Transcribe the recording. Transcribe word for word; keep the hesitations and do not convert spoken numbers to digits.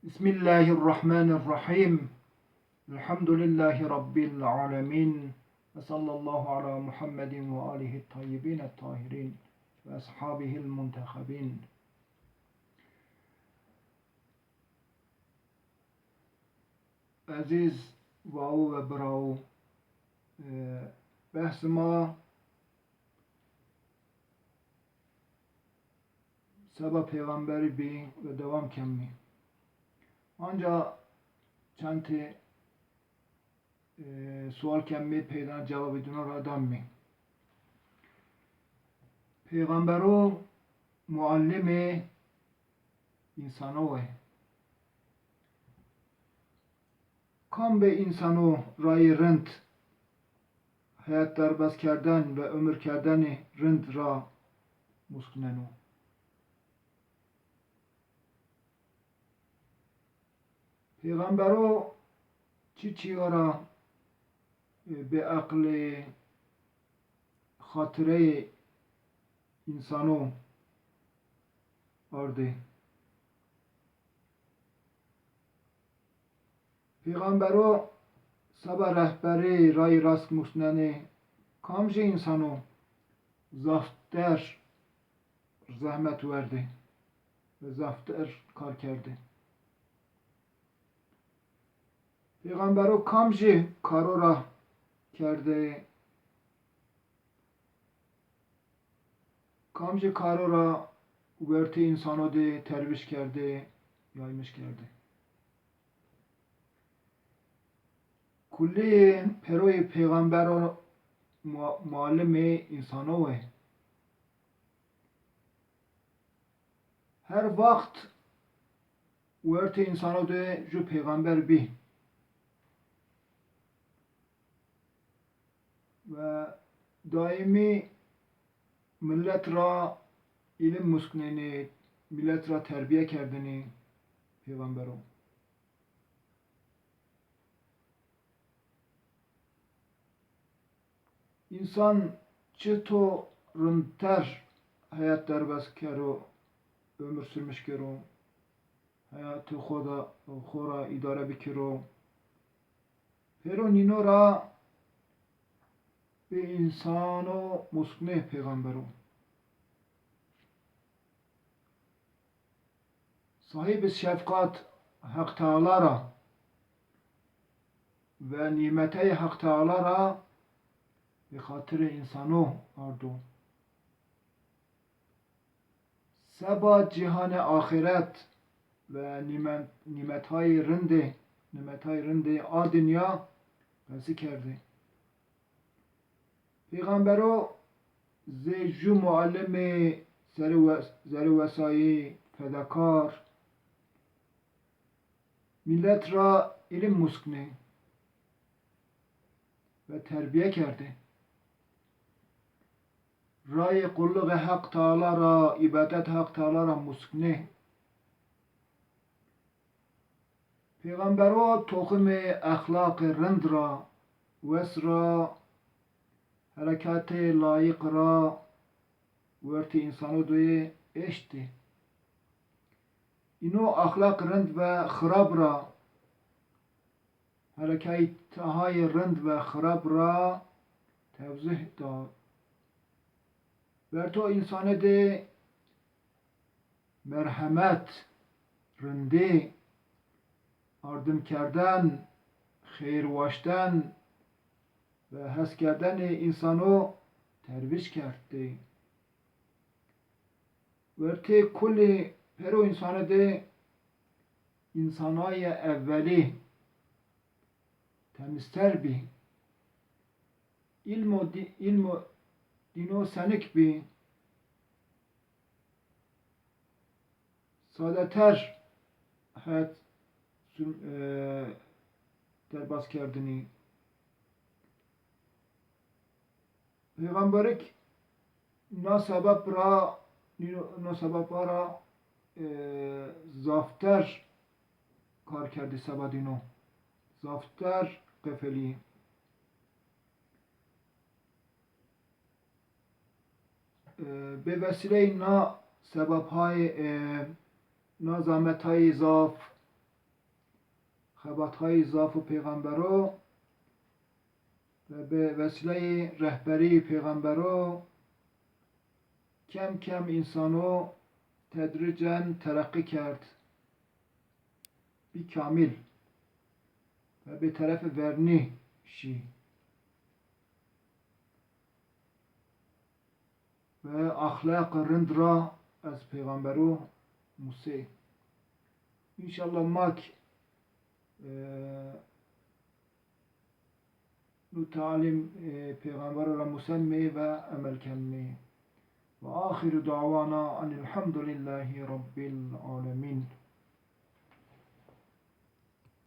Bismillahirrahmanirrahim. Elhamdülillahi Rabbil alemin. Ve sallallahu ala Muhammedin ve alihi tayyibin tahirin ve ashabihil muntehabin. Ezîz vawo ve birawo, e, behsê ma seba pêxemberî bî ve dewam kemî. Anca çendê, e, sual kemî peyda cewabê dino ra damî. Pêxembero muallimê însano we. Kam bê însano rayê rind, heyat derbas kerden ve umir kerdenê rind ra muskneno? Pêxembero çi çîyo ra, e, bêeqlê xatireyê însano ardê? Pêxembero seba rehberî rayî rast musnenê kamjî însano zafter zehmet werdê ve zafter kar kerdê? Pêxembero kamjî karo ra kerdê, kamjî karo ra wertê însano de terwîj kerdê, yaymiş kerdê? Kullî pêroyê pêxembero mua-, muallimê însano we. Her waxt wertê însano de ju pêxember bî. Ve daîmî milet ra îlim musknenê, milet ra terbîye kerdinê pêxembero. Însan çito rindter heyat derbas kero, ömür sürmüş kero, heyatê xo da, xo ra îdare bikero. Pêro nîno ra bê însano musknê pêxembero. Sahîbê şefqat Heq Teala ra ve nîmeteyê Heq Teala ra bi xatirê însano ardo. Seba cîhanê axîret ve nîme-, nîmetayê rindê, nîmetayê rindê a dinya qesî kerdê. Pêxembero zê ju muallimê zerê we-, zerê wesayî, fedakar, milet ra îlim musknê ve terbîye kerdê. Rayê qulluxê Heq Teala ra, îbadet Heq Teala ra musknê. Pêxembero toximê exlaqê rind ra, wes ra, herekatê layiq ra wertê însano de eştê. Îno exlaq rind ve xirab ra, herekatayê rind ve xirab ra tewzîh da. Werto însane de merhemet, rindî, ardim kerden, xeyr waşten ve hes kerdenê însano terwîj kerdê. Wertê kulî pêro însane de însanayê ewelî temizter bî. Îlmo dî-, îlmo dîno senik bî. Sadeter het sum-, e, derbas kerdinî. Peyxamberik na sebeb ra, nîno, na sebeb ra, e, zafter kar kerdî seba dîno. Zafter qefelî. E, bê vesîleyê na sebebhay, e, na zametayê zaf, xebatayî zaf û pêxembero ve bi vesîleyê rehberî pêxembero kem kem însano tedrîcen tereqqî kerd, bî kamîl ve bi terefê vernî şî. Ve axlaq rind ra ez pêxembero musê. Înşallah ma kî, e, nu talîm, e, pêxembero ra musenmê ve emel kenmê. Ve axiru dawana enilhamdulillahî rabbil alemîn.